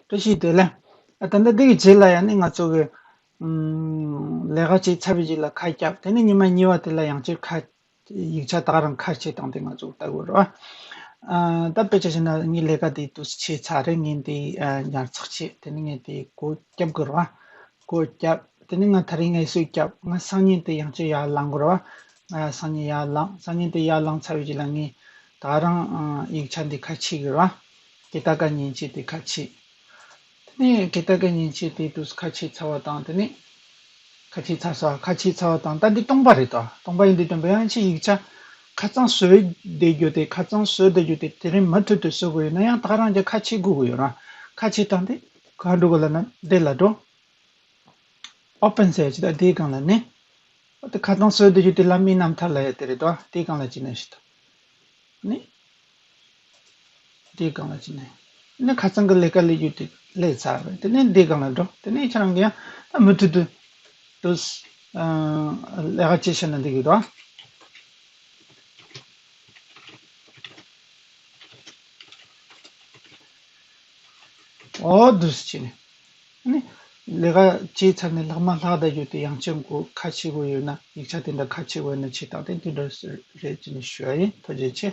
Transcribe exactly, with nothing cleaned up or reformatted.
བཀྲ་ཤིས་བདེ་ལེགས། ཨ་ད་ལྟ་འདི་གི་རྗེས་ལ་ཡང་ནི་ང་ཚོ་གི་ཨམ་ལས་ཀ་བྱས་ཚར་བའི་རྗེས་ལ་ཁ་བརྒྱབ། དེ་ནས་ཉི་མ་གཉིས་པ་དེ་ལ་ཡང་བསྐྱར་ཁ་ཡིག་ཆ་ད་ག་རང་ཁ་ཕྱེ་སྟངས་དེ་ང་ཚོ་ལྟ་དགོས་རེད་བ། ཨ་ད་དཔེ་ཆ་བཞག་ན་ངའི་ལས་ཀ་དེ་དུས་བྱས་ཚར་རེད། ངས་འདི་ཨ་ཉར་ཚགས་བྱས། དེ་ནས་ངས་དེ་སྒོ་བརྒྱབ་དགོས་རེད་བ། སྒོ་བརྒྱབ། དེ་ནས་ང་ད་རིང་ངལ་གསོ་བརྒྱབ། ང་སང་ཉིན་དེ་ཡང་བསྐྱར་ཡར་ལངས་དགོས་རེད་བ། ང་སང་ཉིན་ཡར་ལངས། སང་ཉིན་དེ་ཡར་ལངས་ཚར་བའི་རྗེས་ལ་ངས་ད་ག་རང་ཨ་ཡིག་ཆ་འདི་ཁ་ཕྱེ་དགོས་རེད་བ། དགེ་རྟགས་ཀ་མཉེན་ཆས་དེ་ཁ་ཕྱེ། དེ་ནས་དགེ་རྟགས་ཀ་མཉེན་ཆས་དེ་དུས་ཁ་ཕྱེ་ཚར་བ་དང་། དེ་ནས་ཁ་ཕྱེ་ཚར་སོང་། ཁ་ཕྱེ་ཚར་བ་དང་ད་འདི་སྟོང་པ་རེད་དོ། སྟོང་པ་ཡིན་དུས་སྟོན་པ་ཡང་ཅིག་ཡིག་ཆ་ཁ་རྩང་བཟོས་བསྡད་རྒྱུ་དེ། ཁ་རྩང་བཟོས་བསྡད་རྒྱུ་དེ་དེ་རིང་མུ་མཐུད་དུ་བཟོ་དགོས་ཡོད་ན་ཡང་ད་ག་རང་གི་ཁ་ཕྱེ་དགོས་ཀྱི་ཡོད་ར། ཁ་ཕྱེ་སྟངས་དེ་ག་འགྲོ་དགོས་ལབ་ན་འདི་ལ་འགྲོ། ཨོ་པན་ཟེར་ཡ་ཅིག་ད་དེའི་སྒང་ལ་ནི། ཨོ་དེ་ཁ་རྩང་བཟོས་བསྡད་རྒྱུ་དེ་ལ་མིའི་རྣམ་ཐར་ལབ་ཡ་དེ་རེད་དོ། དེའི་སྒང་ལ་ཅིག་ནས་ཤི་ད། ནི། དེའི་སྒང་ལ་ཅི་ནས། ནི་ཁ་རྩང་གི་ལས་ཀ་ལས་རྒྱུ་དེ་ལས་ཚར་བས། དེ་ནས་དེའི་སྒང་ལ་འགྲོ། དེ་ནས་ཁྱེད་རང་གི་ཡང་ད་མུ་མཐུད་དུ་དུས་ལས་ཀ་བྱེད་ཤེས་ན་འདི་གི་རོ། ཨོ་དུས་ཅི་ནས། ནི་ལས་ཀ་བྱས་ཚར་ནས་ལྷག་མ་ལྷག་བསྡད་རྒྱུ་དེ་ཡང་ཅན་གོ་ཁ་ཕྱེ་དགོས་ཡོད་ན། ཡིག་ཆ་དེ་འདྲ་ཁ་ཕྱེ་དགོས་ཡོད་ན་ཕྱེ་སྟངས་དེ་འདི་འདྲ་རེད་ཅི་ནས་ཞུ་ཡ་ཡིན། ཐུགས་རྗེ་ཆེ།